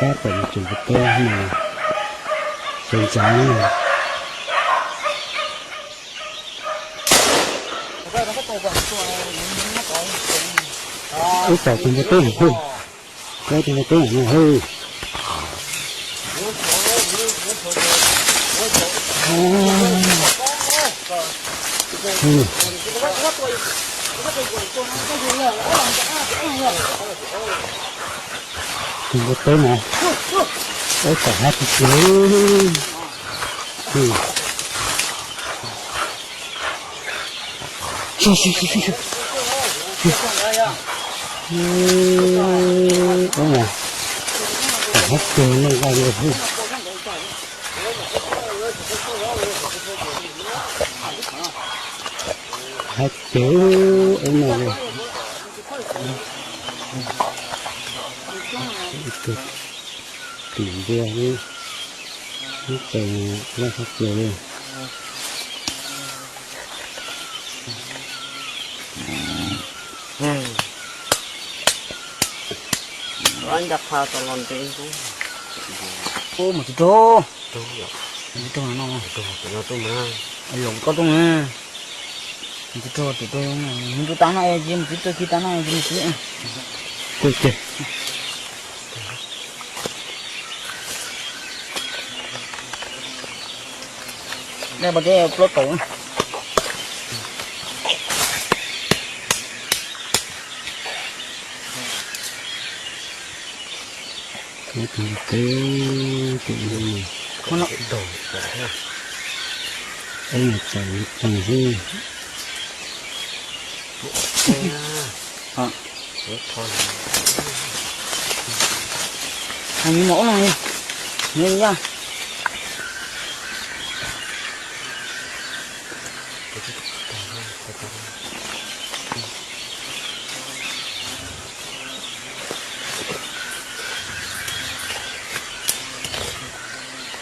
Pem tus npua teb no, xyov ntxov. Ib tog tus npua teb hwj, ib tog tus npua teb no hwj. Tus npua teb no, ib tog hab tiag tiag. Ub, hab tiag nej nqa li. Hab tiag ub no li. Tim ntiag ub, ub tes loj tshaj plaws li. Ub, mus tsis raug, mus tsis raug no, loos koj tuaj na. Mus tsis raug, mus tsis raug, mus tsis raug, mus tsis raug, mus tsis raug. Dej pov teb plaub tau. Tus teb, tus no, eb, tawm tag xwb. Hais nws mus ub no, nws yaj.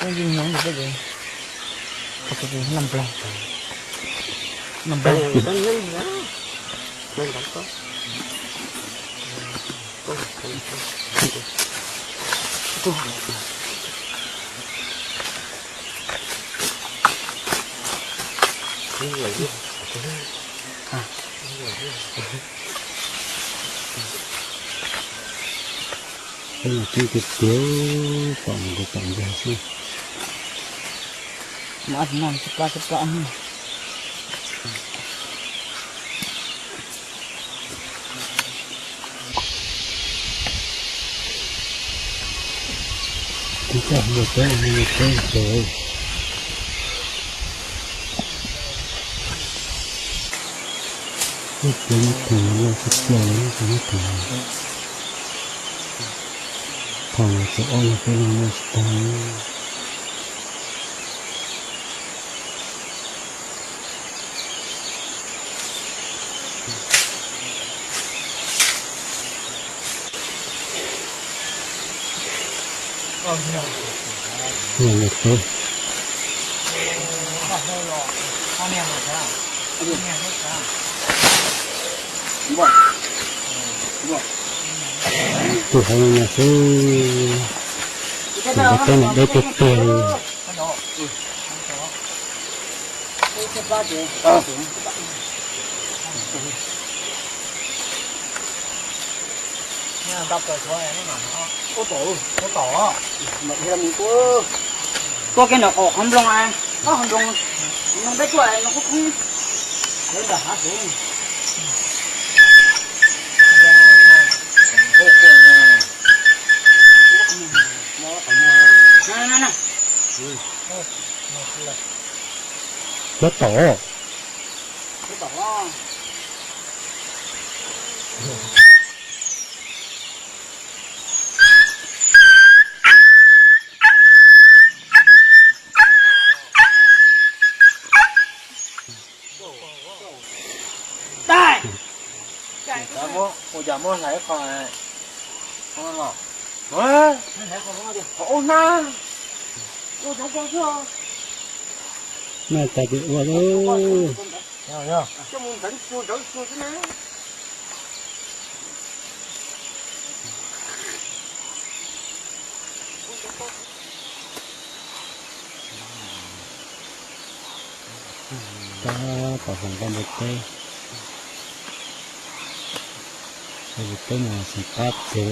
Ub, yeej nyob ntawm peb ces, tus tus lam nplag, lam nplag. Peb los tseeb tiag tiag, pom mus kom pom ntag xwb. Mas no tsis pom tsis pom. Ib txoj hlua teb, hlua teb ces, ib txoj hlua teb loj tshaj plaws li, ib txoj hlua teb. Thaum txog ob no peb los muaj tsis tag. Tus hauv no xwb, tus npua teb no deb tiag tiag li. Tuaj kiag ntawm qhov nploos, qhov nploos, nploos peb tuaj no khoob khoob. Cov tom. Ua cas muab hlais qho los? Qhov ub hnab. Noj tas ces ua lauj. Coj mus ntxeev xua ntawv xua xwb na. Tab tom hloov nkauj npua teb, nkauj npua teb mas xeem qab tiag.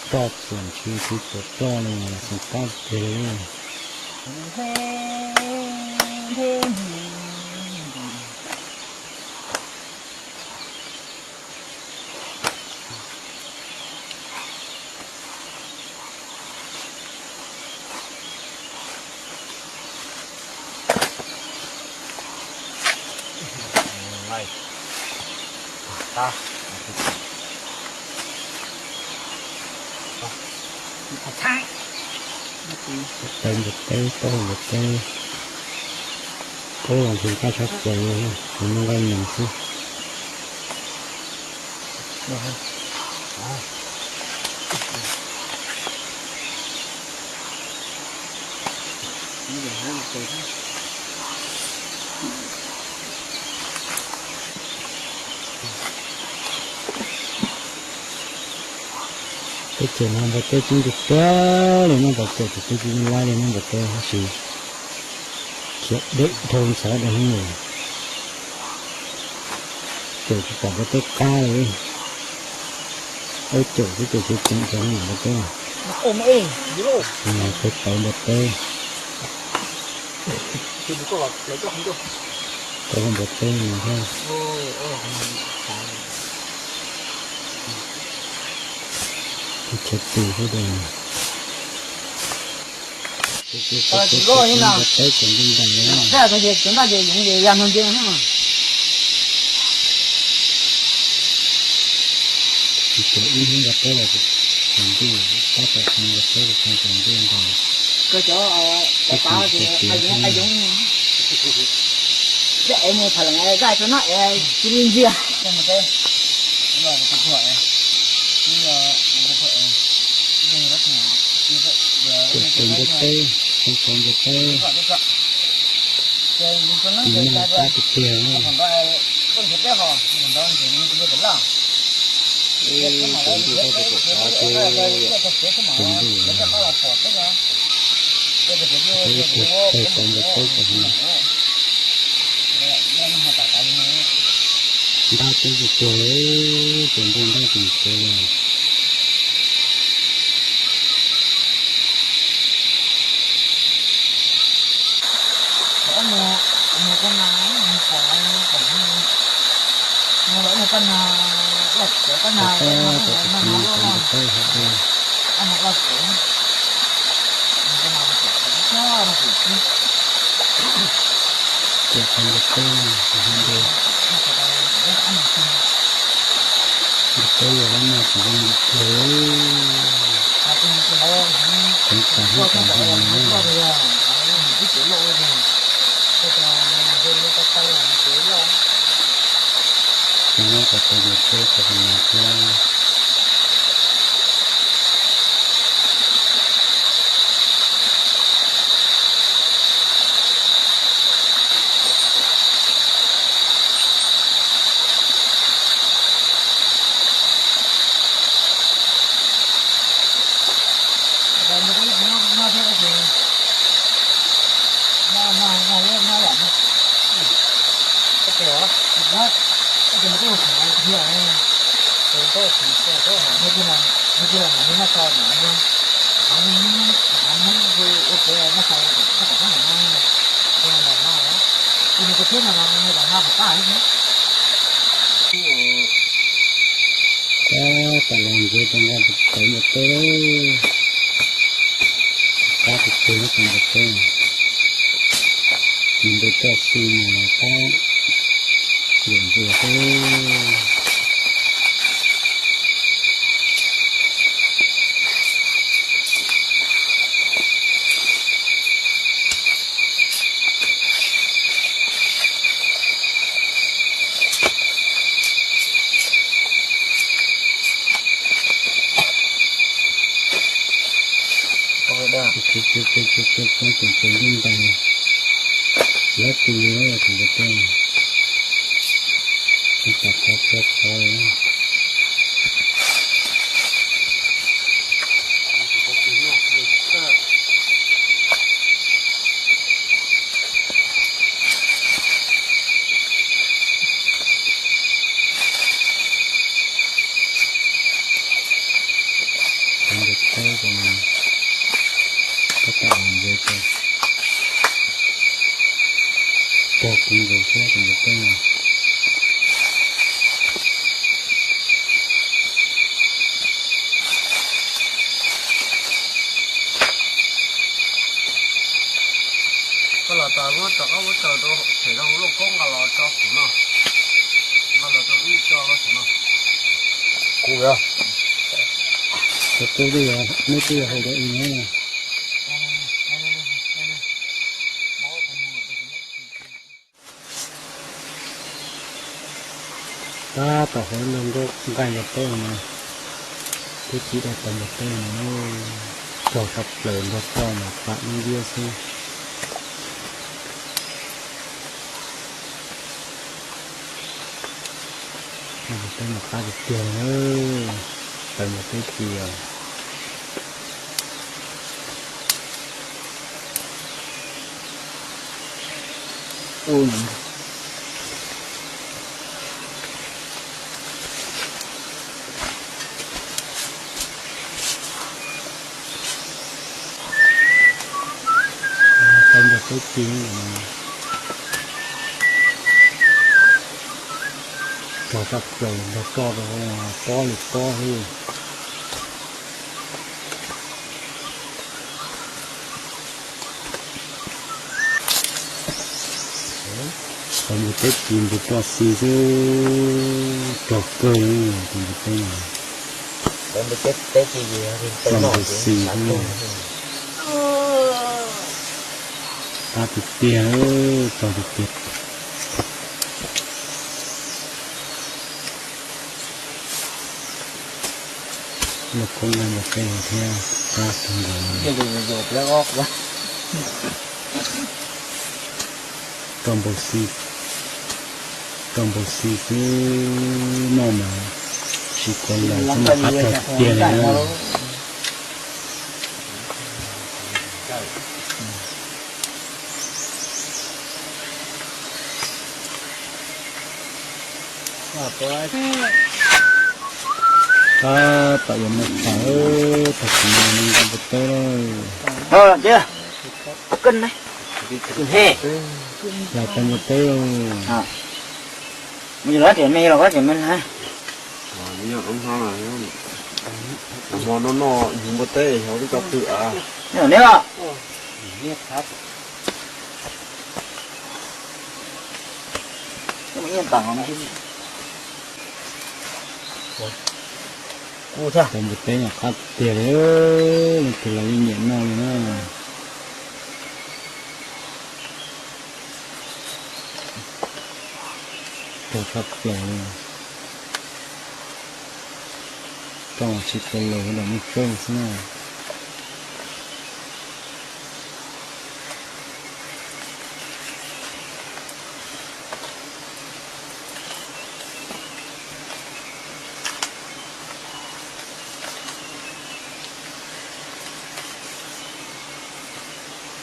Ploj txuam ntshis ntshis txuam ploj li mas xeem qab tiag. Tau npua teb, tau npua teb. Ub, los nrhiav kab sab plaws, nws muaj nkauj nyoos xwb. Teb chaws no npua teb coob tiag tiag li, nyob tom teb chaws teb tsis laib li, nyob npua teb tab sis khiav deb dhau ntxhov dheev li. Caum tsis pom npua teb qab li. Ua caum xwb ces tseem ceev rau npua teb. Peb tau npua teb. Tau npua teb no thiab. Khiav tis xwb ces. Tsis loj li na. Teb ces nti ntais li. Teb ces cov ntaj ces yoov ces ya no nce na. Tsis tau ib hnub npua teb los tsaus ntuj, tab tom tau npua teb tsaus ntuj ntag. Koj cov tav tav ces qai yoov qai yoov. Coj es mus tham lees zaj rau no es cia li ntsia. Tau npua teb, tau npua teb. Tis neeg qab tiag tiag na. Tsaus ntuj tab tom tsaus ntuj, tsaus ntuj, tau npua teb tau heev. Ntab teb tiag tiag, tsaus ntuj ntab tsis tsev li. Mus mus koj na, mus pom pom mus, mus lawm mus koj na, loj tsev koj na, mus koj na, mus loj tsev, mus koj na, mus tsev, mus koj na, mus tsev. Ces qhov npua teb, qhov npua teb yog lab noj tsis zoo li tiag. Teev tas hnub tas hmo no. Ces nyob tau tau npua teb tau qhov no thiab. Tab tom los ntsia rau nqaij tawv npua teb, qab tiag tiag tau npua teb. Nws ntu toj xi mas qab yam ntsia xwb. Tsev nti ntais, lawv tus li tus npua teb, tab tom qhov qhov qhov li. Tab tom ntses tso, pog kub nkaus thiab tus nkaus peb no. Koj los tau muab tau ob muab tau rau phem rau hauv lauj koob nqa los tso kuv no. Nqa los rau wb tso kuv no. Kuv yog, kuv twb yog, neb twb yog hauv rau wb no. Tab tom hauv lub nkauj nqaij npua teb no, twb tsis dai tau npua teb no, rog sab plaws nrog roj mas pam ib viab xwb. Npua teb mas qab tiag tiag li, tau npua teb ci os. Tau npua teb ci no, rog sab plaws nrog roj rau pob li pob xwb. Tau npua teb ci npua roj xi xwb, rog kawg li tau npua teb no. Tau npua teb ci, tau npua xi xwb. Qab tiag tiag, rog tiag tiag. Lauj koob nqaij npua teb thiab qab kawg nkaus. Roj npua xi, roj npua xi xwb, noj mas tsis khuv lawm xwb mas qab rog tiag tiag li na. Tab tom yuav muaj phav, tag kis no nqa npua teb lauj. Yog tau npua teb lauj. Hmo no noj yug npua teb xyov twb tau pw av. Tau npua teb no qab tiag li, leej twg los yeej nyiam noj li na. Rog sab plaws li. Roj tsis khuv lawm, dam muaj tseeb xwb na.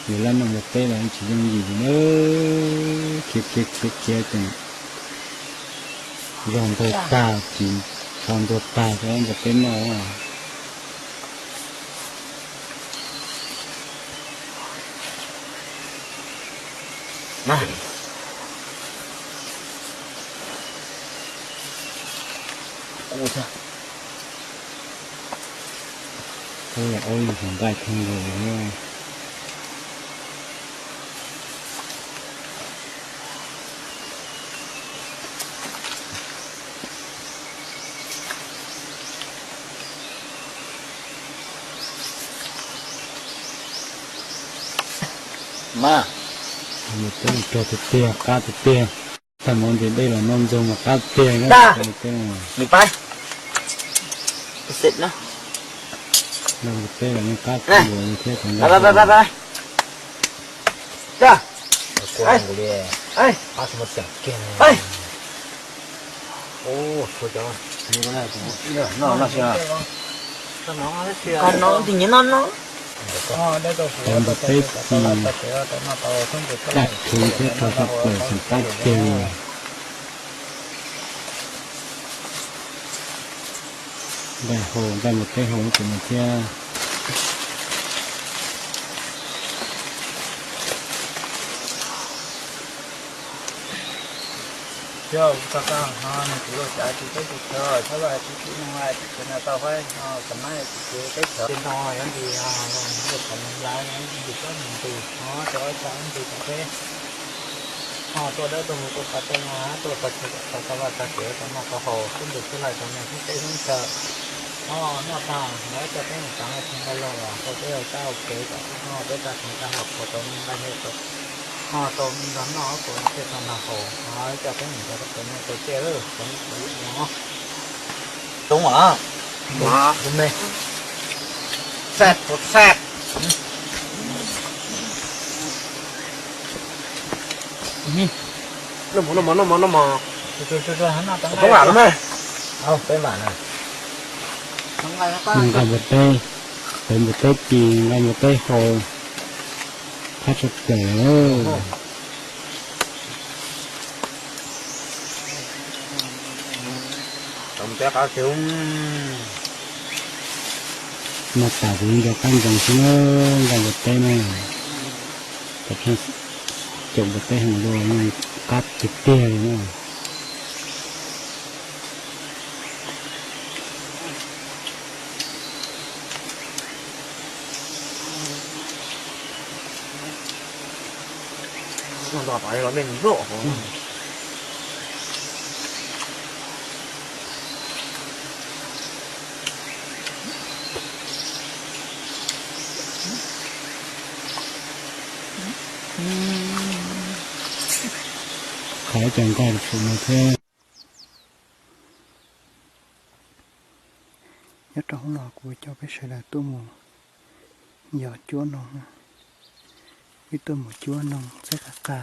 Yus laj noj npua teb los tsis yooj yim li na, khiav khiav khiav khiav ces zog ntuag tag, tsis tshua ntuag tag rau npua teb noj. Ub, ua nqaij kawg nkaus li. Mas, npua teb rog tiag tiag, qab tiag tiag. Tag mov ntes dej los noj ntxoog mas qab tiag na. Npua teb no. Npua teb los yeej qab kawg nkaus li thiab. Tau npua teb ci, daj khuv thiab rog sab plaws xeem qab tiag. Nqaij hau, nqaij npua teb hau ces nws thiaj Yog kuv tau tau no nws kuv luag cav tsis teb tsis chaw, txhob vaj tsis tsis nug vaj tsis tsis no tau faib no tau mab tsis tsis teb chaws no yog nti no, luag qhov nws lawv yog nti txob nws nti no rau ib tag nti tau peb ho tuaj dawb tuaj huv tuaj tau tej no tuaj tau chaw tau tau vaj tau tsev tau noj tau haus xub ntiag xub laij tau niaj xub teb xub chaw. Ho noj tag lawv coj peb mus txav tsis nqaij loj los tau peb ua kab ua kev kom noj peb tag tsis nqaij haus tau me nqaij hej tau ho tau me nrog noj tau thiaj tau nrog haus ho coj peb mus tau tau noj tau ciaj lawm tau no. Toob a, me, xaj tau xaj. Noj mov noj mov noj mov noj mov. Toob a los me. Peb mam na. Nqaij npua teb, peb npua teb ci nqaij npua teb hau, qab tshaj plaws. Noj tas kuv nco qab ntsoov xwb na, nqaij npua teb na, cov pheej caum npua teb heev dua, qab tiag tiag li na. Qhov ib co nqaij tshum no thiab. Nyob rau hnub no kuv coj peb sawv daws tuaj mus yos cuab noog, wb tuaj mus cuab noog txhab qab qa.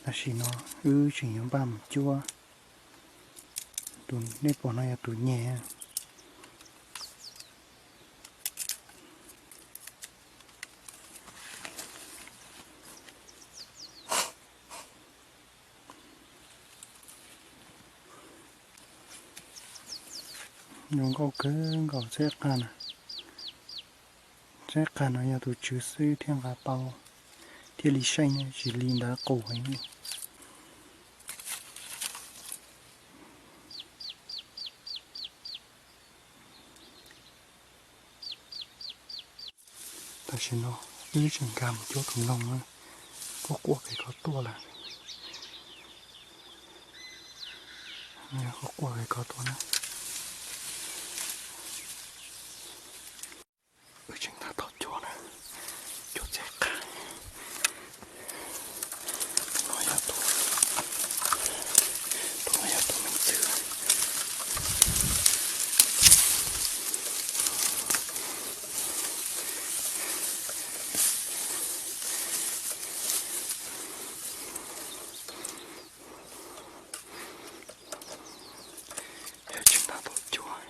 Tam sim no wb tseem yuav npaj mus cuab. Tus nej pom no yog tus nyeg. Zoo nkauj kawg nkaus txhab qa na. Txhab qa no yog tus tswv xwb thiaj nqa tau, thiaj li seej, tsis li ntawd qus heev. Tam sim no wb tseem nkag mus cuab tus noog na, quaj quaj pem ko tuaj lawm. Quaj quaj pem ko tuaj na. Wb tseem tab tom cuab na, cuab txhab qa. Tus no yog tus, tus no yog tus me ntxwv. Yog tseem tab tom cuab.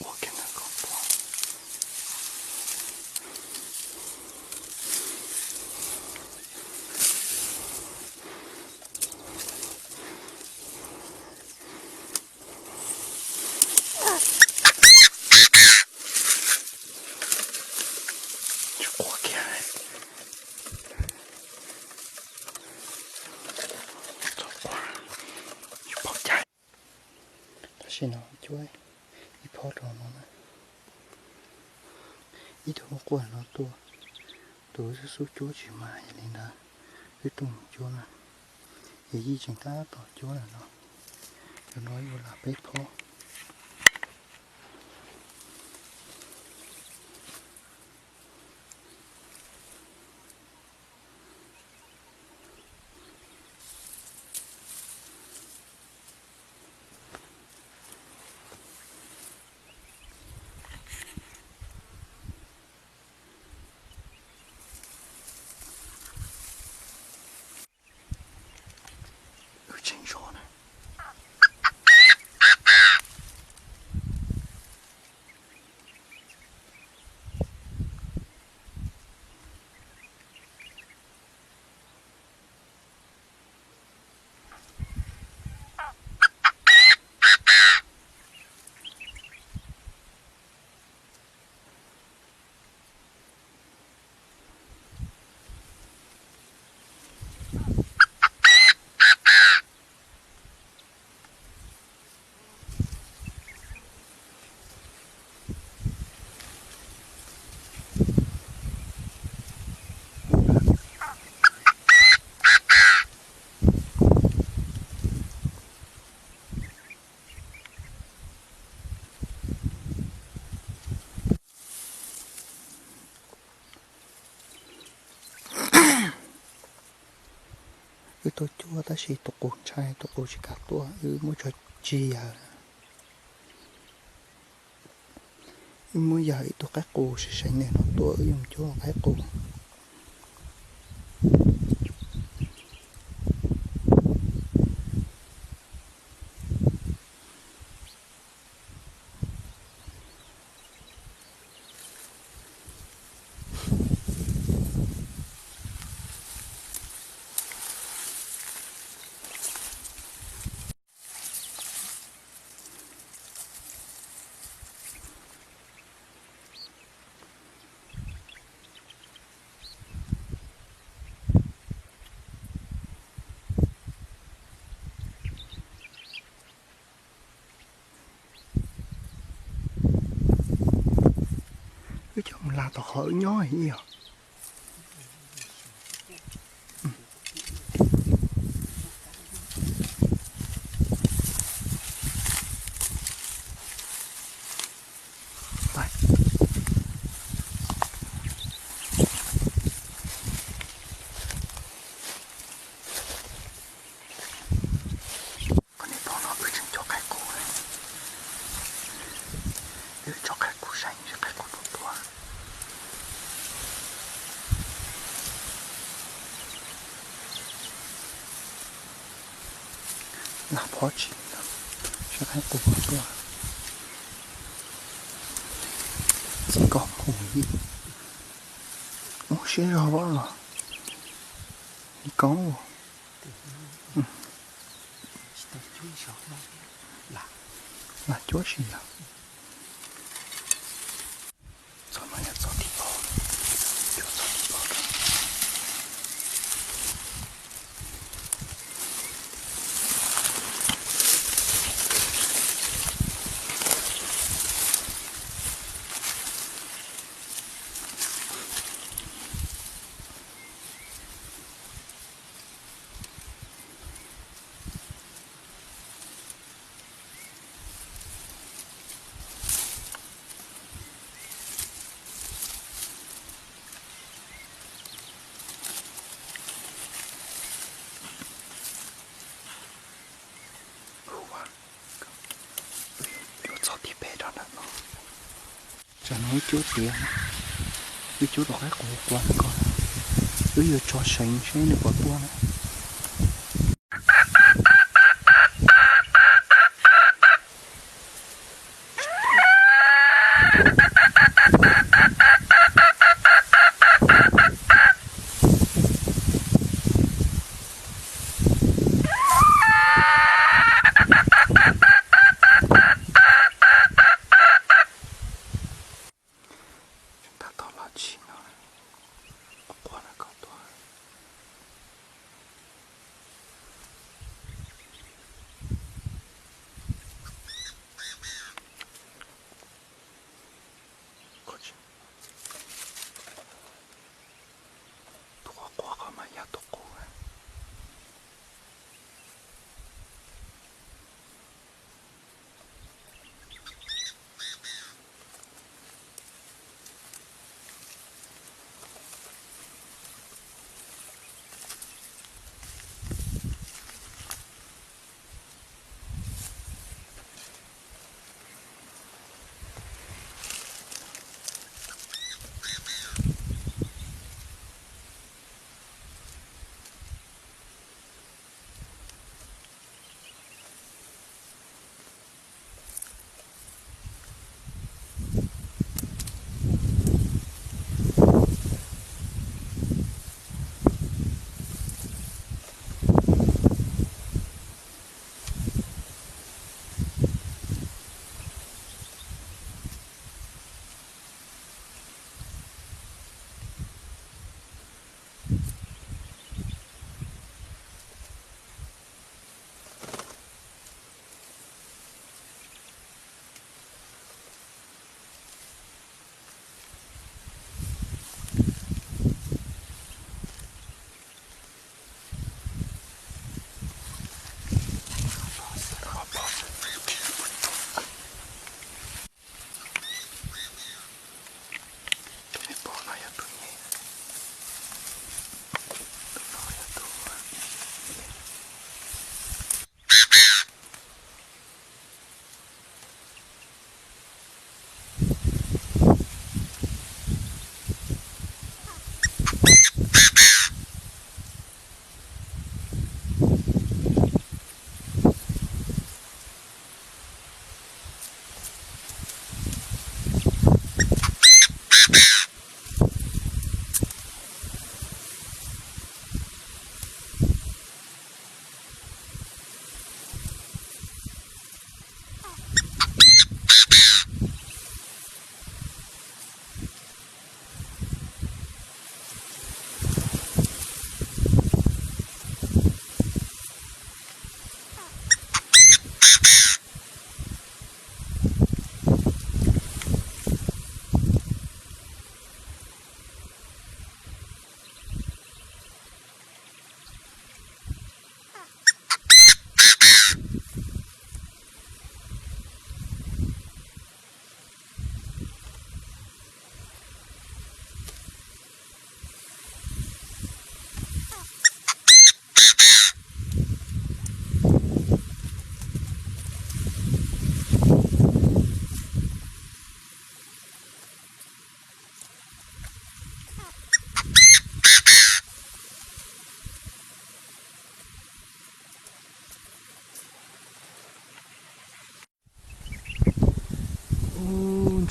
Ua kiag ntawm ko tuaj. Tsis quaj kiag. Txhob quaj, tsis pom cai. Tam sim no cuab ib phob rau no na. Ib tug quaj quaj no tuaj, tus wb xub xub cuab tsis mas yog li ntawd wb tuaj mus cuab na. Yog yij tseem tab tom cuab lawm no, cov no yuav lam peb phob. Wb tseem zov na. Wb tuaj cuab tab sis tus qus ntshai, tus qus tsis kam tuaj, wb muab tso tseg yawg. Wb muab yawg ib tug qaib qus seev seev ntawm no tuaj, wb yuav mus cuab qaib qus. Wb coj mus lag tom qhov wb nyob ib yog. Qhov nej pom no wb tseem cuab qaib qus, wb tso qaib qus seev seb qaib qus puas tuaj. Lam phob tsis, seb qaib qus puas tuaj. Txiv koj mus ib, mus siab zog los, koob, lam cuab tsis yog. Txog no yog txog tim paub, cuab txog tim paub. Yuav txog tim peb rau ntawm no. Tsam no wb cuab tiav, wb cuab rau qaib qus qua ko, wb yuav tso seev seb nws puas tuaj na. Tab tom los tsim no, qua no kom tuaj. Tus qua qua qhov mas yog tus qus.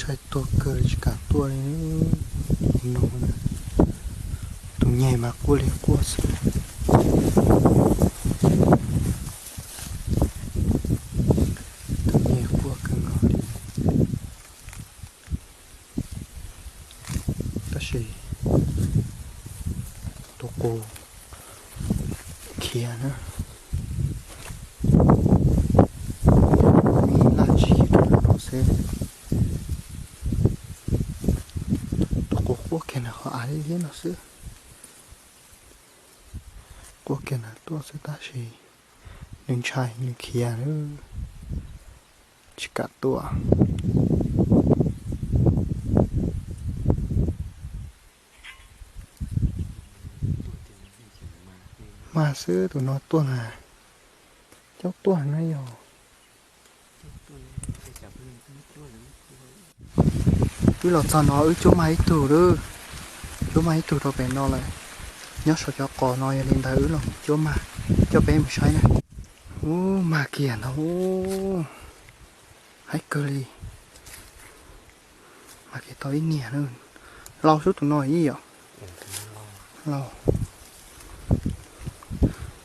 Ntshai tuag kawg tsis kam tuaj li. Tus nyeg mas quaj li quaj xwb. Tus nyeg quaj kawg nkaus li. Tab sis tus qus khiav na, laj tsis khiav rau no xwb. Tus qus quaj kiag ntawm qhov av liab liab no xwb. Quaj kiag ntawd tuaj xwb tab sis nws ntshai nws khiav, tsis kam tuaj. Mag xwb tus no tuaj na, coob tuaj na yog. Wb los txog no wb cuab mag ib tug lawm, cuab mag ib tug rau pem no lawm. Nyob saum cov qos no yog li ntawd wb los cuab mag, coj peb mus saib na. Ub, mag kiag ntag, haib kawg li. Mag kiag tau ib niag, lau xwb tus no ib yom. Lau,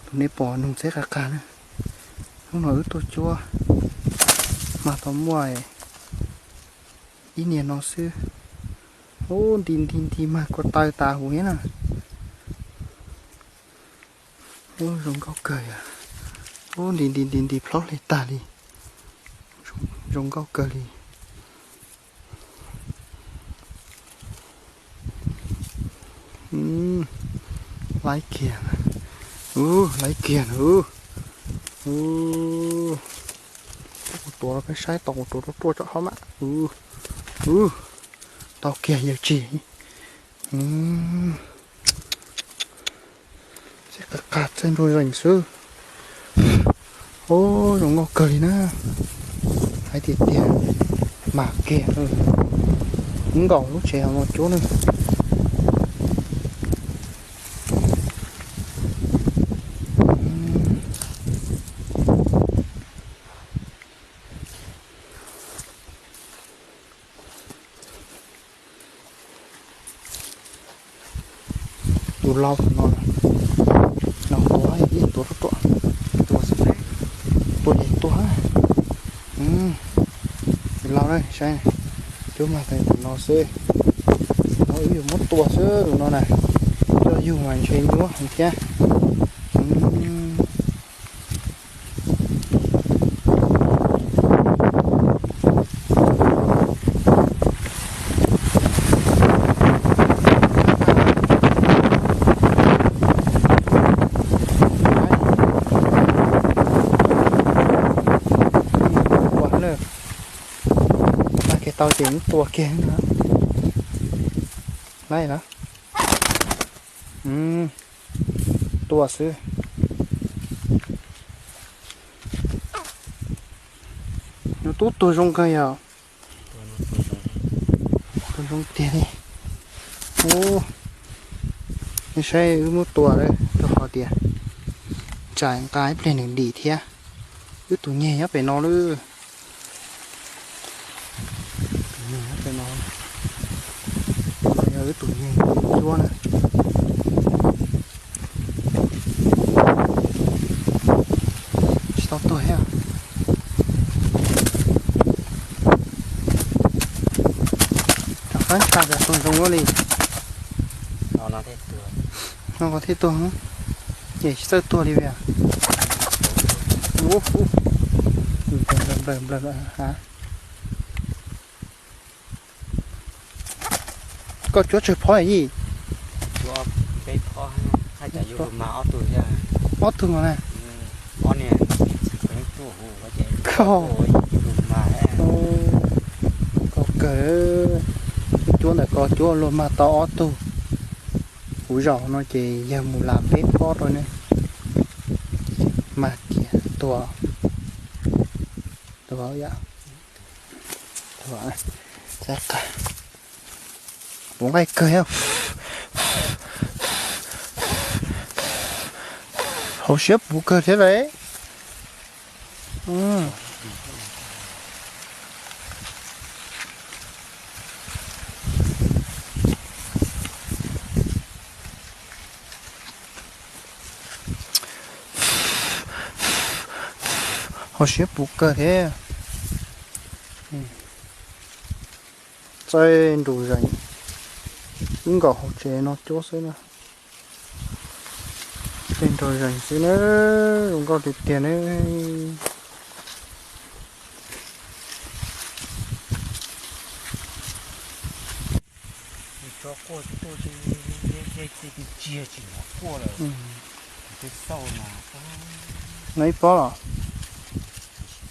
tus nej pom nug txeb qas qas na. Hnub no wb tuaj cuab mag tau muaj ib niag no xwb. Ub, nti nti nti mag kua taw tas huv thiab na. Ub, zoo nkauj kawg yom. Ub, nti nti nti nti plhaub hle tag li. Zoo nkauj kawg li. Laib kiag, laib kiag na. Kuv tuav rau peb saib tau, kuv tuav ruaj ruaj tsom hauv mas. Tau kiag yawg tsis. Txij qas qas txawj nruj zeem xwb. Ub, zoo nkauj kawg li na. Hais tiag tiag, mag kiag. Nkaum lub tsev hauv no cuab na. Tus lau no, no tua ib tuav ruaj ruaj, tua xwb, tua ces tua. Tus lau na, saib, cuab mag tau tus no xwb. No wb yuav muab tua xwb tus no na, coj yug mas ntshe nyuaj heev thiab. Tua kiag tau ces muab tua kiag na. Laib na. Tua xwb. Nws tub tuag zoo kawg yog. Tuag zoo tiag li. Ub, nej saib wb muab tua lawm rau qhov tias tsam nqa ib pliag nws dim thiab. Wb tus nyeg nyob pem no lawm. Tus nyeg nyob pem no, yog wb tus nyeg cuab na. Tsis tau tuag thiab. Rov qab ntsha tas tuag zoo ua li. No ko thiaj tuag, ces tsis txawj tuag li as. Koj cuab tsawg phob yij? Ob tug no na. Koj, koj kawg, cuab ntawm ko cuab luag mag tau ob tug. Kuv zaum no ces yawg mus las peb pob rau ne. Mag kiag tuag. Tuag, tuag, txav qas. Puv nqaij kawg thiab. Hauv siab puv kawg thiab lauj. Siab puv kawg thiab. Txaij nraum zees, ib nkaum hauv tsev no cuab xwb na. Txaij nraum zees xwb na, zoo nkauj tiag tiag na. Tso quaj tuaj, tsiag tsis hnov quaj lawm. Tej xauj no, no ib pob los?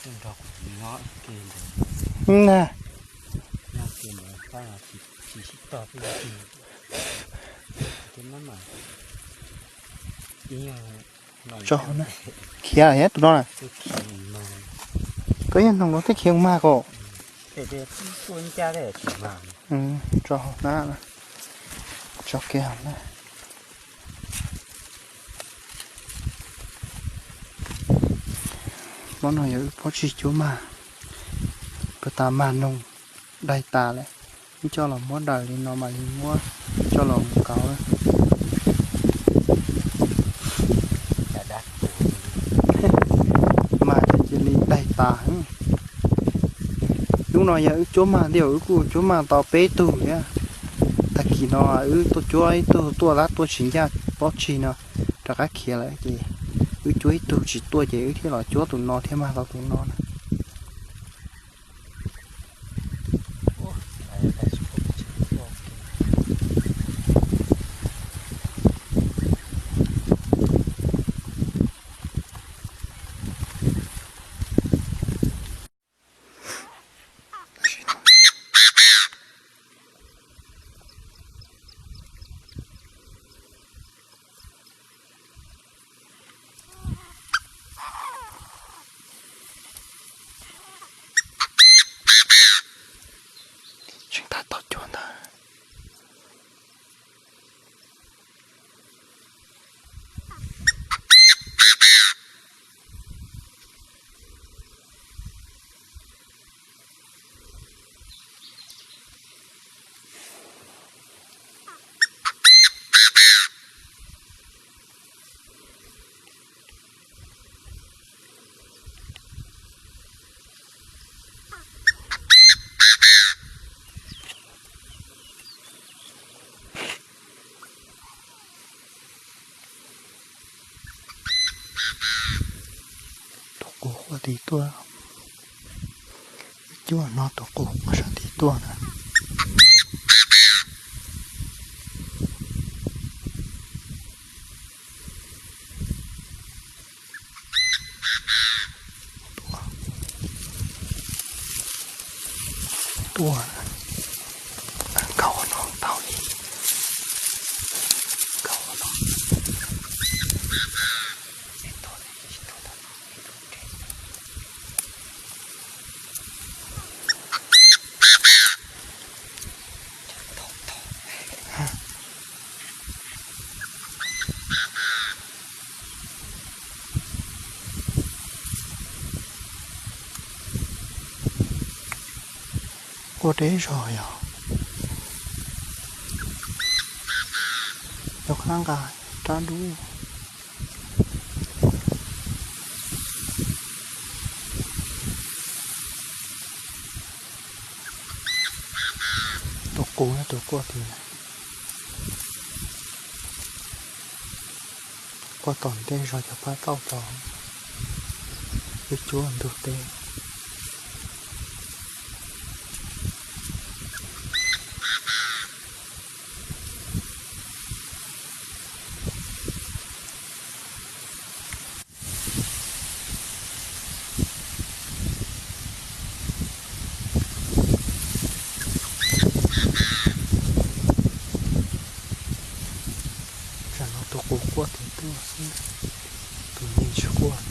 Nrog kuv nyob ib ke ntawd. Na, nyob ke ntawd pab tsis sib tog peb ib ke. Tej mab mas ib yog tso na, khiav thiab tus no na. Koj yog noog los thiaj khiav mag ko. Tso hauv na, tso kiag hauv na. Pob no yog wb pob tsig cuab mag, puag ta mag noog daig tas lawm, wb coj los muab daws li no mam li muab coj los mus kauv. Mag ces cia li daig tas. Hnub no yog wb cuab mag ntij, wb kuj cuab mag tau peb tug thiab. Tag kis no wb tuaj cuab ib tug tuaj lab tuaj tsis ncaj pob tsig no rov qab khiav lawm ces wb cuab ib tug tsis tuaj ces wb thiaj los cuab tus no thiaj mag tau tus no na. Tseem tab tom cuab ntag. Tus qus quaj tim tuaj. Cuab no tus qus quaj sab tim tuaj na. Tuaj, nkaug no tau li, nkaug no. Quaj deb zog yog, yog qab nqa rab dub. Tus qus tus quaj tiag. Quaj tom ntej zog cov pab tauj cov, wb cuab ntug teb. Tsam no tus qus quaj tiag tuaj xwb, tus me tsis quaj.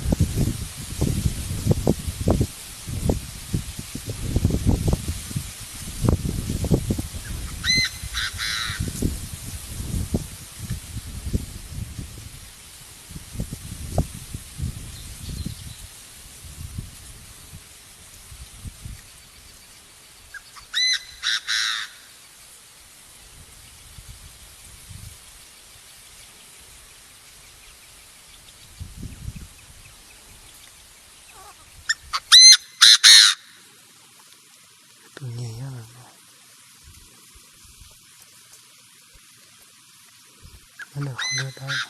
Nyob ntawm qhov dawb dawb.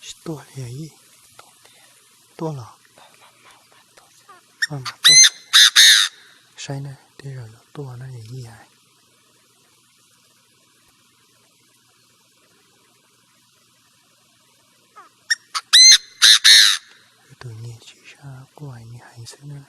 Tsis tuaj li os. Tuaj los? Maj mam tuaj saib na, tej zaum yuav tuaj na yawm yij. Tus niag tsis sab quaj niag heev xwb na.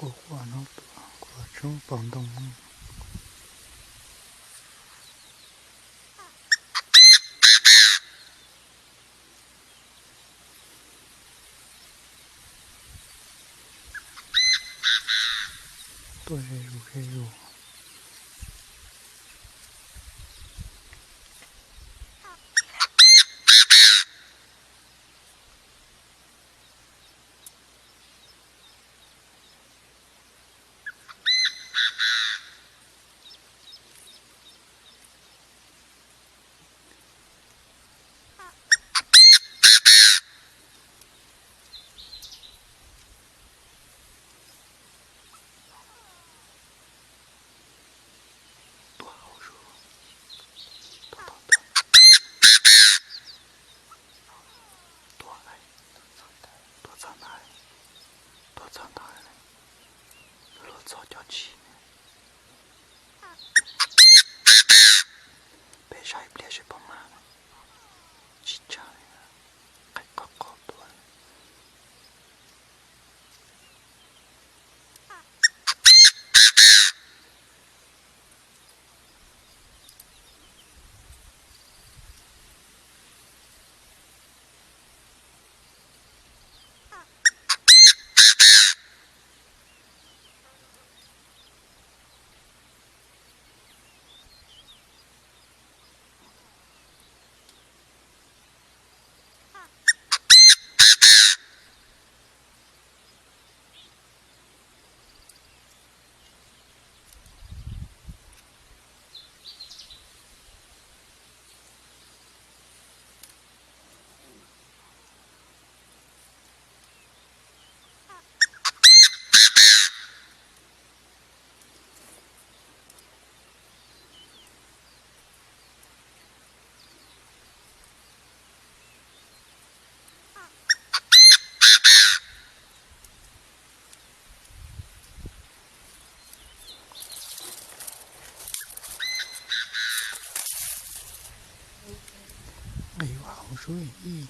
Tus quaj quaj no tus kuv los tshoob pom ntoo. Tuaj ze zus ze zus. Tuaj hauv zus. Tuaj tod tuaj. Tuaj, tuaj txog ntawd, tuaj txog ntawd, luag txog cov tshis. Peb saib ib pliag seb puas mag. Tsis tshaj li, qhov qhov tuaj. Nqis ua hauv sub ib.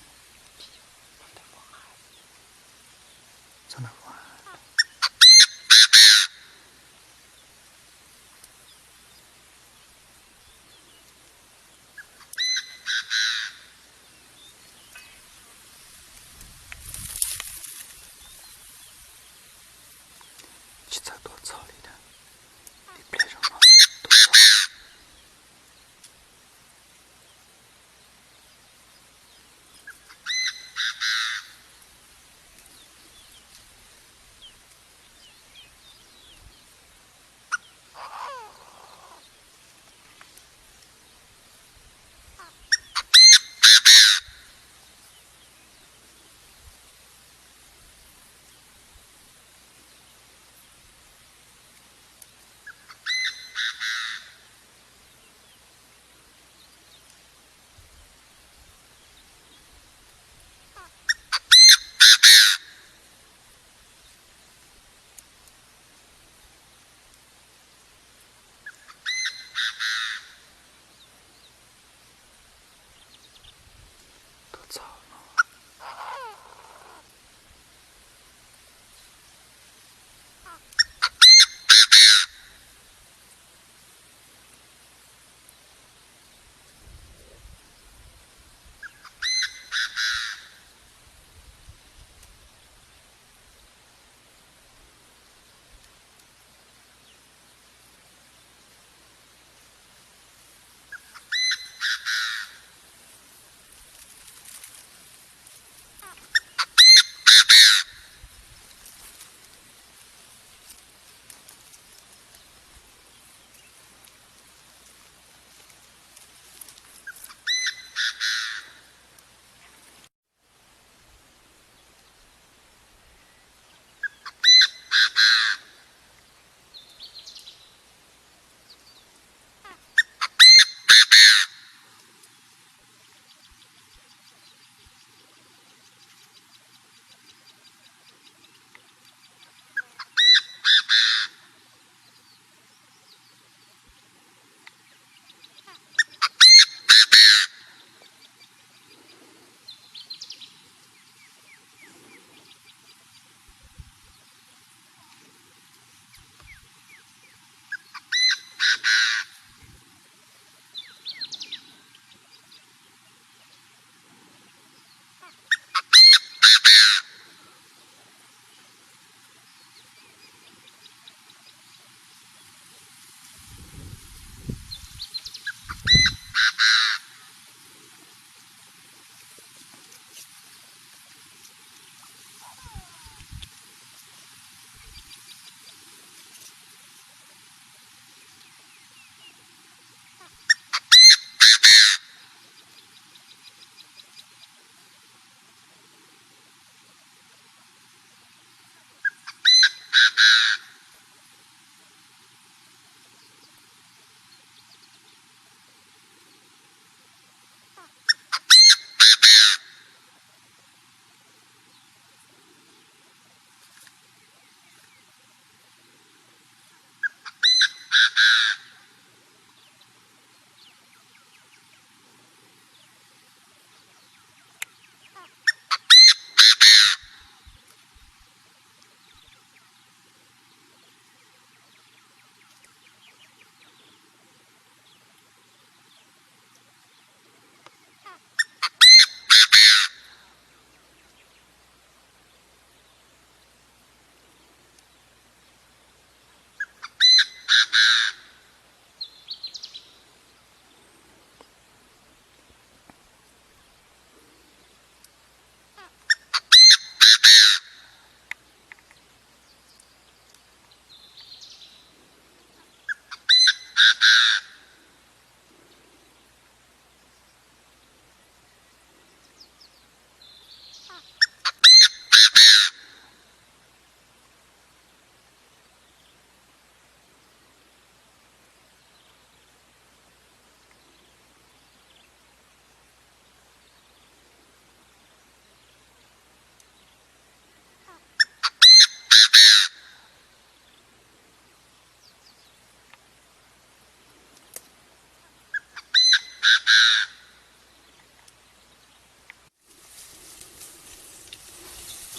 Tsis txawj tuaj txog li ntag. Ib pliag zoo no tuaj txog.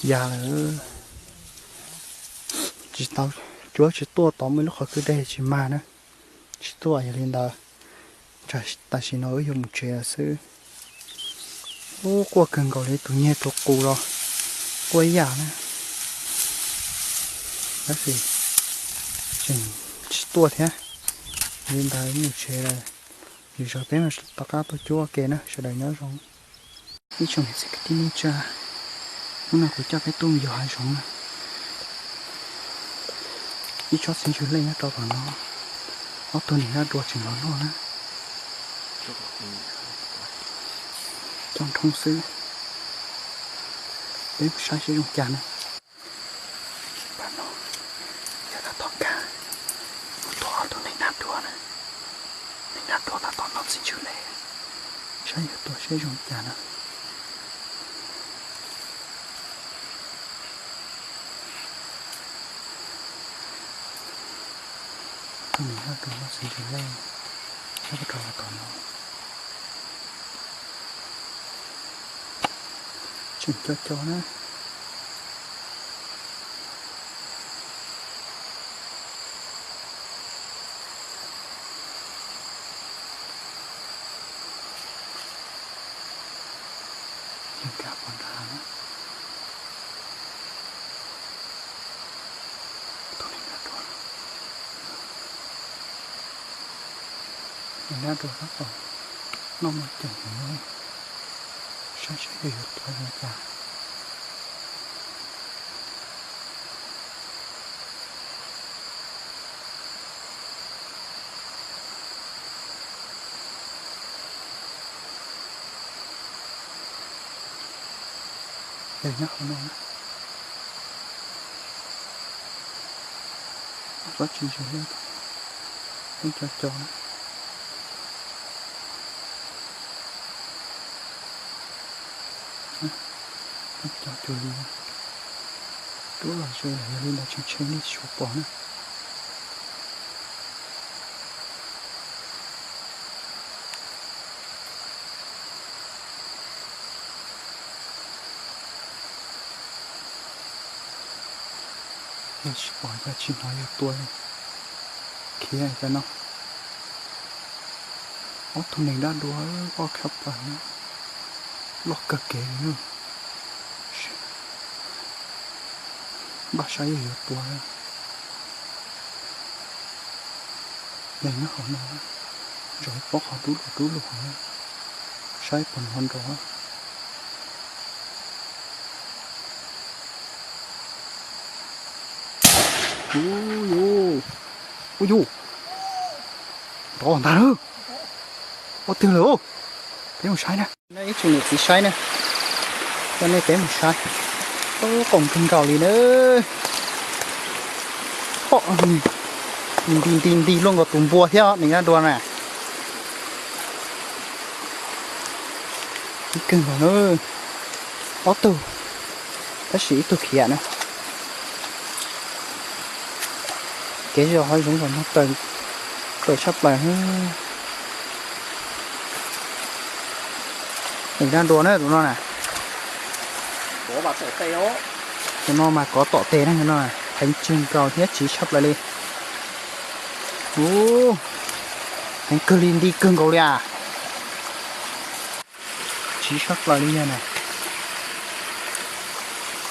Ya lawm, tsis tau, cuab tsis tuaj, tod muaj ib lub qhov kwj deg tsis mag na, tsis tuaj. Yog li ntawd, tam sim no wb yuav mus tsev lawm xwb. Ub, quaj kawg nkaus li, tus nyiag tus qus los quaj ib yam na. Tab sis tseem tsis tuaj thiab. Yog li ntawd mus tsev lawm, lwm zaus peb mam rov qab tuaj cuab ua ke na, sawv daws nyob zoo. Ib tsoom niam txiv kwv tij neej tsa, hnub no kuv coj peb tuaj mus yos hav zoov na. Ib tsob txiv ntsws lej nyob rau tom no, ob tug niam dab dua tseem los noj na. Coj nroo xwb, peb mus saib seb zoo cas na. Pab no yog tab tom nkag mus tua ob tug neeg dab dua na. Neeg dab dua tab tom noj txiv ntsws lej, saib yuav tua seb zoo cas na. Tus neeg dab dua noj txiv ntsws lej, saib puas rau tom no. Tseem co co na. Nkag pov nrad na. Tus neeg dab dua, neeg dab dua tab tom noj mov ceem heev, saib seb yog yuav tua zoo cas. Yog nyob qhov no na, tsob txiv ntsws lej, peb co co na. Peb co cuag li, rub los ze lawm, yog li ntawd tshee tshee nej tsis tshua pom na. Yog tsis pom yog tsis hnov yog tua li. Khiav cov no. Ob tug neeg dab dua, ob khab pas no, loj kawg kev li. Npaj saib yog yuav tua. Neeg nyob hauv no, zov ib pob qhov dub lug dub lug hauv, saib puas hnov nrov. Ub yus, ub yus, nrov ntag lawm. Ob twg lawm? Peb mus saib na. Nej ib tsoom niam txiv saib na, coj nej peb mus saib. Ub, qoom kawg nkaus li na. Pom, nti nti nti luaj nkaus tus npua thiab neeg dab dua na. Ib kawg nkaus na, ob tug, tab sis ib tug khiav na. Kev zos hav zoov los no tawm, tawm tshaj plaws. Neeg dab dua na tus no na. Tus no mas kov tom tes na, no heev kawg nkaus thiab tsiv tshaj plaws li. Ub, heev kawg li, nti kawg nkaus li as. Tsiv tshaj plaws li yog na.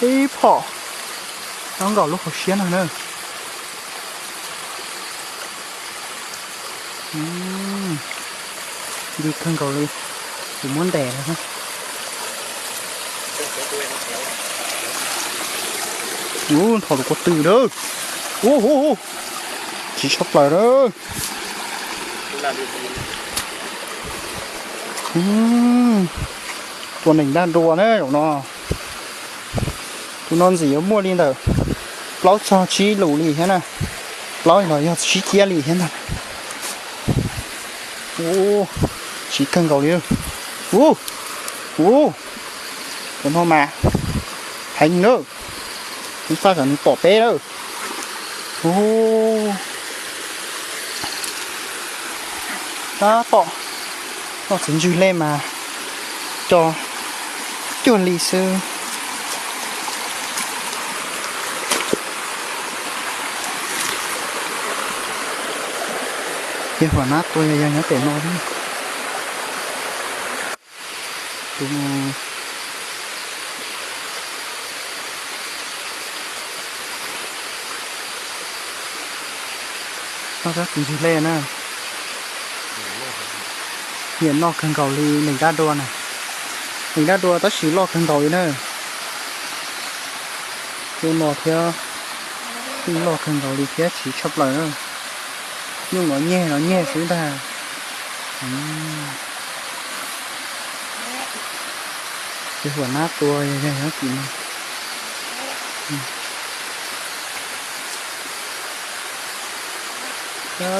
Ib phom nyob nkaus lub hauv siab no na. Nti kawg nkaus li, kuv muab ntes lawm. Ub, nthos lus ko tw lawm. Ub, ub, ub, tsiv tshaj plaws lawm. Tua neeg dab dua na zaum no. Tus no ntxim yuav muaj li ntawm plaub txog tsib lus li thiab na. Plaub los yog tsib ciab li thiab ntag. Ub, tsiv kawg nkaus li. Ub, ub, tus no mas heev na. Ib faj tsam nws pom peb lawm. Ub, tab tom noj txiv ntsws lej mas co cuag li xwb. Ces huam nab tua yog yog nyob pem no li. Tus noj tsob txiv ntsig lej na, nyiam noj kawg nkaus li neeg dab dua na. Neeg dab dua tab sis loj kawg nkaus li na. Tus no thiab, loj kawg nkaus li thiab chiv tshaj plaws na. Nyuj los nyeg los nyeg xwb ntag. Ces huam nab tua yog yog tim no.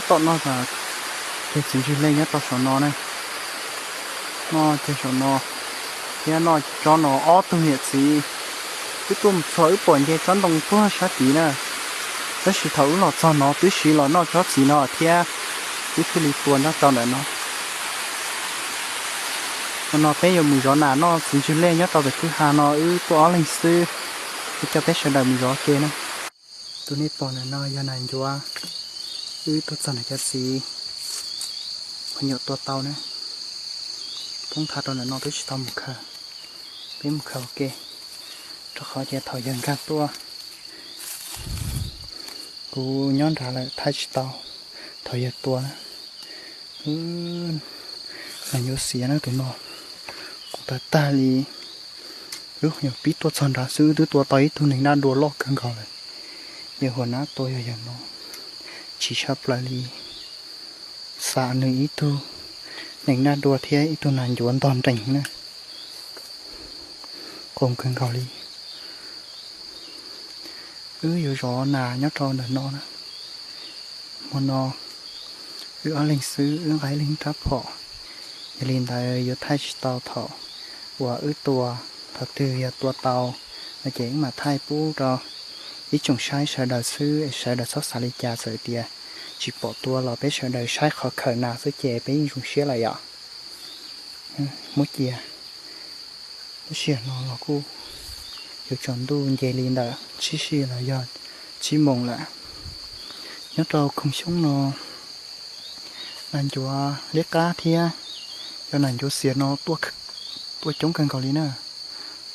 Tom no mas ceg txiv ntsig lej nyob rau saum no na. Noj ceg saum no thiab noj tsob no ob tug niam txiv. Wb tuaj mus txog wb pom nce tsob ntoo tuag sab tid na. Tab sis thaum wb los txog no twb siv los noj tsob txiv no thiab, wb thiaj li tua nyob rau ntawm no. Hmo no peb yuav mus zov nas noj txiv ntsig lej nyob rau pem kwj ha no, wb tuaj ob leeg xwb, wb coj peb sawv daws mus zov ua ke na. Tus nej pom ntawm no yog nas ncuav, wb tuaj txog ntawm cov txiv, qhov nyuam tua tau na. Poob nthav rau ntawm no twb tsis tau mus khaws, peb mus khaws ua ke, rau qhov tias thaum yawg nkag tuaj, kuv nyob nrad lawm thaij tsis tau thaum yawg tua na. Nas ncuav xiav na tus no, qus tawv tag li. Wb nyuam pib tuaj txog nrad xwb twb tua tau ib tug neeg dab dua loj kawg nkaus lawm. Yawg huam nab tua yog yawg no, chiv tshaj plaws li, xam nws ib tug neeg dab dua thiab ib tug nas ncuav ntog nrees na. Qoos kawg nkaus li. Wb yuav zov nas nyob rau ntawm no na. Hmo no wb ob leeg xwb, wb nqa ib leeg rab phom, yog li ntawd yuav thaij tsis tau thaum uas wb tua. Thaum twg yog tua tau no ces wb mam thaij pub rau ib tsoom saib sawv daws xwb, sawv daws txhob xav li cas, txawm tias tsis pom tua los peb sawv daws saib qhov khaws nas xwb ces peb yeej zoo siab lawm yom. Muab cia, lub sij hawm no los kuj yuav tsaus ntuj nce li ntawm tsib sij los yog tsib moos lawm. Nyob rau khoom xyoob no, nas ncuav liab qab thiab cov nas ncuav xiav no tuaj coob kawg nkaus li na.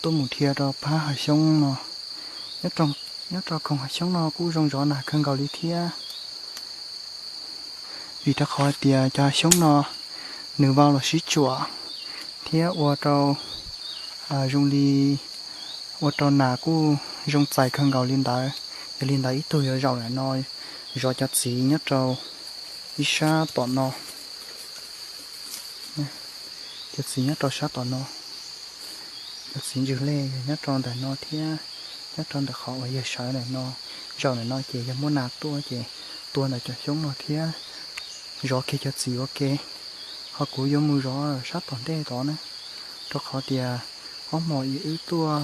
Tuaj mus dhia rau phab hav xyoob no, nyob rau khoom hav xyoob no kuj zoo zov nas kawg nkaus li thiab. Vim rau qhov tias cov hav xyoob no nws vau los sib tsuam thiab ua rau zoo li ua rau nas kuj zoo txais kawg nkaus li ntawd. Yog li ntawd ib tug yuav zaum ntawm no zov cov txiv nyob rau ib sab tom no. Cov txiv nyob rau sab tom no, cov txiv ntsws lej nyob rau ntawm no thiab, nyob rau ntawm qhov uas yawg sawv ntawm no, zaum ntawm no ces yog muaj nas tuaj ces tua ntawm cov xyoob no thiab zov kiag cov txiv ua ke. Ho kuv yuav mus zov sab tom ntej tod na, rau qhov tias ob hmo wb tuaj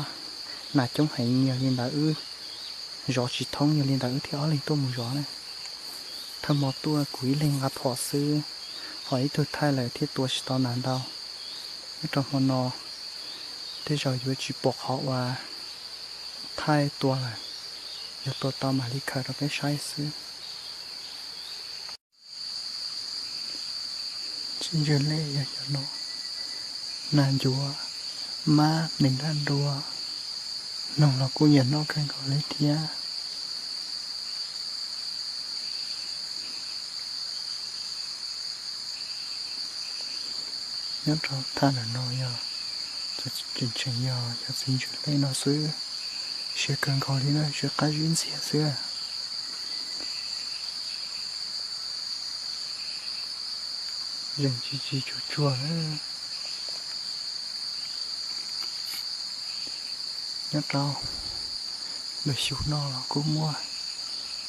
nas coob heev, yog li ntawd wb zov tsis thoob, yog li ntawd wb thiaj ob leeg tuaj mus zov na. Thawj hmo tuaj kuv ib leeg nqa phom xwb, ho ib tug thaij lawm thiaj tua tsis tau nas ntau. Nyob rau hmo no tej zaum yuav tsis pom qhov uas thaij tua lawm, yog tua tau mam li khaws rau peb saib xwb. Txiv ntsws lej yog cov no, nas ncuav, mab, nees dab dua, noog los kuj nyiam noj kawg nkaus li thiab. Nyob rau thaj ntawm no yog, tseem tseem yog cov txiv ntsws lej no xwb, siav kawg nkaus li na, siav qab zib ntxiag xwb. Zeeg tsis tsis tsuag tsuag lawm. Nyob rau ntawm xyum no los kuj muaj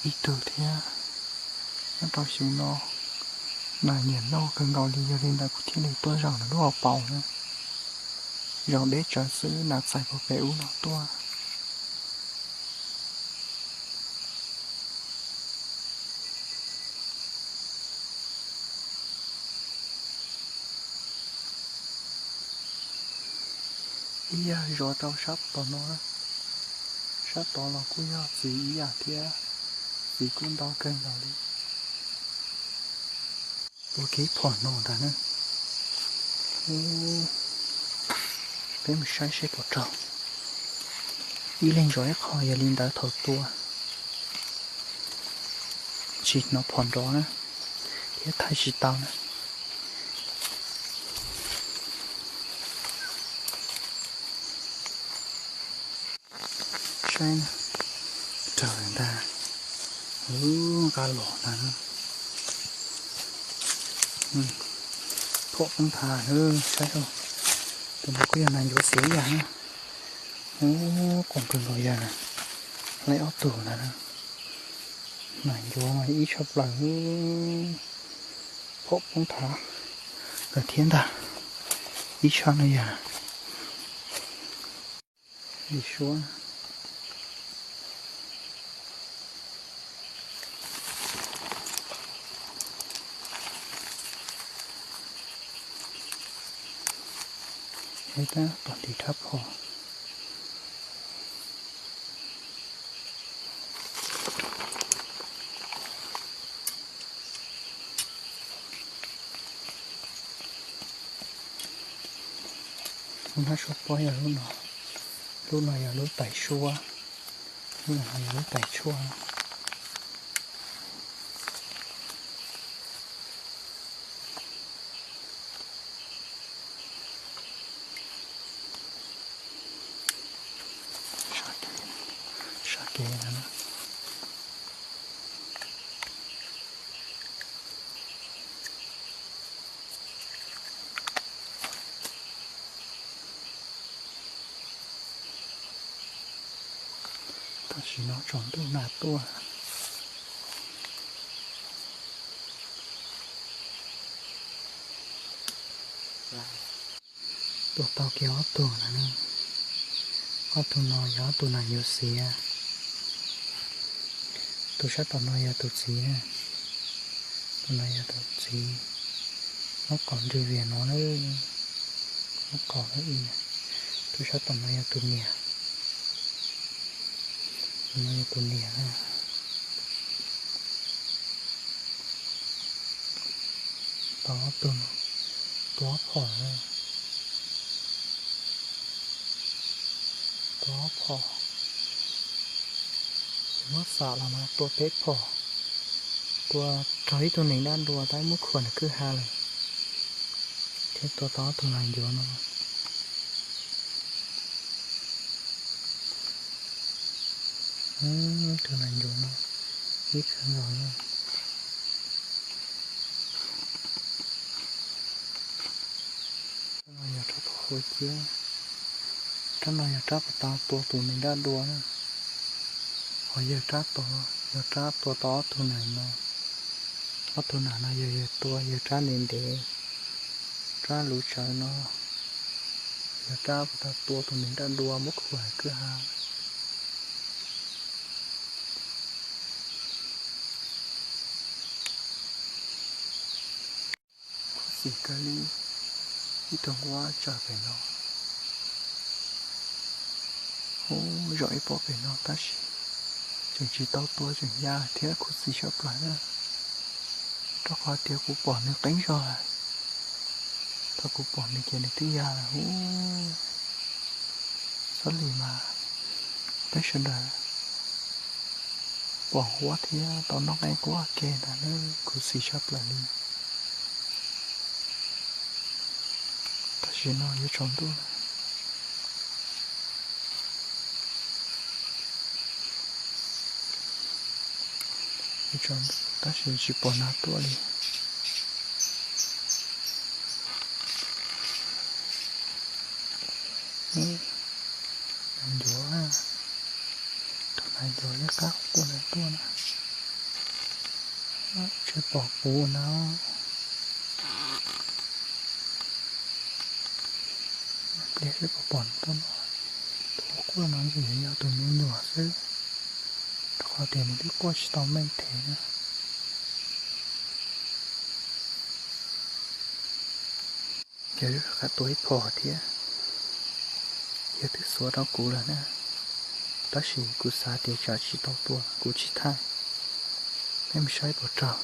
ib tug thiab. Nyob rau xyum no nas nyiam noj kawg nkaus li, yog li ntawd kuv thiaj li tuaj zaum ntawm lub hauv paus na. Zaum deb tsawv xwb nas txais puag pem ub no tuaj. Ib yam zov rau sab tom no, sab tod los kuj yog txiv ib yam thiab, txiv kuj ntau kawg nkaus li. Tua kiag ib phom no ntag na. Peb mus saib seb puas raug. Ib leeg zov ib qho yog li ntawd thaum tua. Tsis hnov phom nrov na, thiab thaij tsis tau na. Saib na, raug ntag. Nqa los ntag. Phom poob nthav, saib, tus no kuj yog nas ncuav xiav ib yam na. Ub, qoom kawg nkaus yog na, laib ob tug ntag na. Nas ncuav mas ib tshaj plaws, phom poob nthav lawm thiab ntag. Ib tshaj no yog li suab. Tab tom ntim rab phom. Lub hnab suab pob yog lub no, lub no yog lub tais suab, lub no yog lub tais tshuaj. Sab kev, sab kev no. Tam sim no tsaus ntuj nag tuaj. Tua tau kiag ob tug na. Ob tug no yog ob tug nas ncuav xiav. Tus sab tom no yog tus txiv na. Tus no yog tus txiv. Muab qos nrwg vias no na. Muab qos lawm ib na. Tus sab tom no yog tus niam. Tus no yog tus niam na. Tau ob tug no, tua ob phom na. Tua ob phom. Muab xam los mas tua peb phom. Tua raug ib tug nees dab dua tab muab khuam nram kwj ha lawm. Thiab tua tau ob tug nas ncuav no. Tus nas ncuav no ib kawg nkaus na. Rab no yog rab phom huab ciab. Rab no yog rab uas tau tua tus nees dab dua na. Ho yawg rab tod yog rab tua tau ob tug nas no. Ob tug nas no yog yawg tua, yawg rab ntev ntev, rab luv tsawv no, yog rab uas tau tua tus nees dab dua muab khuam kwj ha. Khuv xim kawg li, ib tug nquab tsawm pem no, ub, zaum ib pob pem no tab sis tseem tsis tau tua tseem ya thiab khuv xim tshaj plaws na. Rau qhov tias kuv pom nws qeeb zog lawm, thaum kuv pom nws ces nws twb ya lawm ub. Xab li mas peb sawv daws pom nquab thiab tau noj qeeb nquab ua ke ntag na, khuv xim tshaj plaws li. Tam sim no yuav tsaus ntuj lawm. Yuav tsaus ntuj tab sis tsis pom nas tuaj li. Nas ncuav, tus nas ncuav liab qab quaj ntawd tuaj na. Tsis pom kuv na. Pliag seb puas pom tuaj no. Tus quaj no ntxim yog tus me nyuam xwb, rau qhov tias nws twb quaj tsis tau meej thiab na. Ces wb rov qab tua ib phom thiab, yog twb xuav rau kuv lawm na, tab sis kuv xav tias tsam tsis tau tua kuv tsis thaij. Peb mus saib puas raug.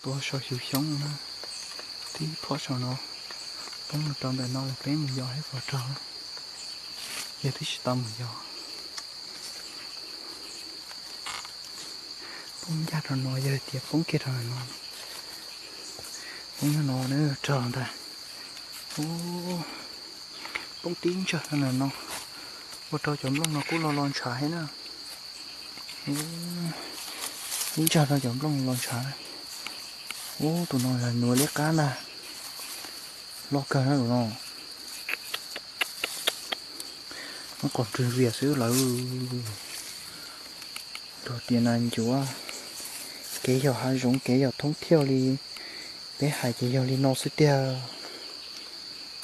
Tua saum xyuv xyoob na, tib phom saum no, poob mus rau ntawm no lawm peb mus yos ib qho rau, yog twb tsis tau mus yos. Poob ncaj rau no, yog hais tias poob kiag rau no, poob nyob no na, rog ntag. Poob tib ntsag rau ntawm no, ua rau cov nplooj no kuj lo lo ntshav thiab na. Tib ntsag rau cov nplooj lo ntshav. Ub, tus no yog nuav liab qab ntag, loj kawg na tus no. Muab qos rwg vias xwb lawm. Luag tias nas ncuav, kev yog hav zoov kev yog thoob thiaus li, peb hais ces yog li no xwb tiag.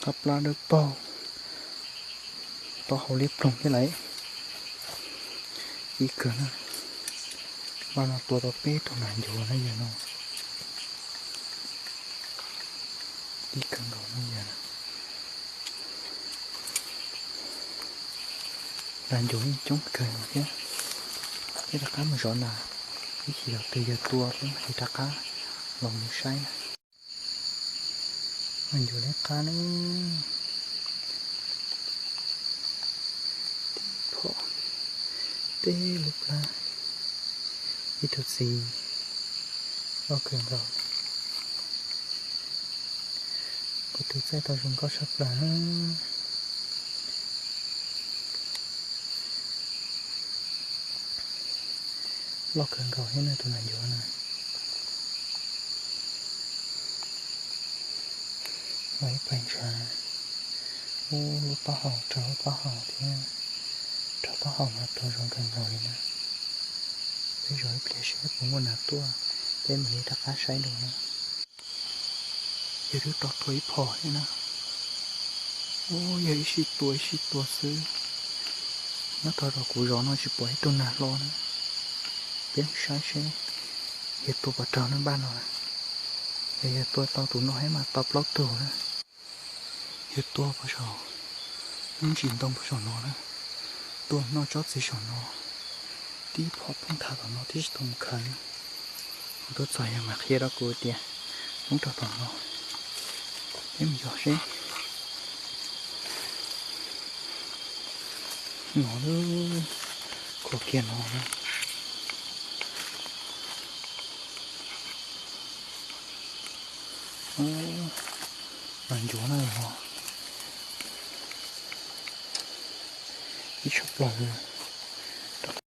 Qab plab dawb paug, taub hau liab ploog thiab lawm. Ib kawg na, npaj no tua tau peb tug nas ncuav na yawg no. Ib kawg nkaus no yawg na. Nas ncuav yeej coob kawg thiab. Peb rov qab mus zov nas, ib chim yog twg yawg tua peb mam li rov qab los mus saib na. Nas ncuav liab qab na. Tib phom, teb lub plab, ib tug txiv loj kawg nkaus. Kuv tus txaij tau zoo nkauj tshaj plaws. Loj kawg nkaus thiab na tus nas ncuav na. Los ib pais ntshav, ub, lub taub hau, rau lub taub hau thiab, rau taub hau mas tuag zoo kawg nkaus li na. Peb zov ib pliag seb puas muaj nas tuaj, peb mam li rov qab saib dua na. Yawg twb tau tua ib phom thiab na. Ub, yawg ib sij tua ib sij tua xwb. Nyob tau rau kuv zov no tsis pom ib tug nas hlo na. Peb saib seb yawg tua puas raug na npaj no. Yog yawg tua tau tus no thiab mas tau plaub tug na. Yawg tua puag saum lub ntsis ntoo puag saum no na. Tua noj tsob txiv saum no. Tib phom poob thav tom no tib tsis tau mus khaws na. Kuv tuaj txog yawg mas qhia rau kuv tias poob rau tom no. Peb mus yos seb. No, kho kiag no na. Nas ncuav na, ib tshaj plaws.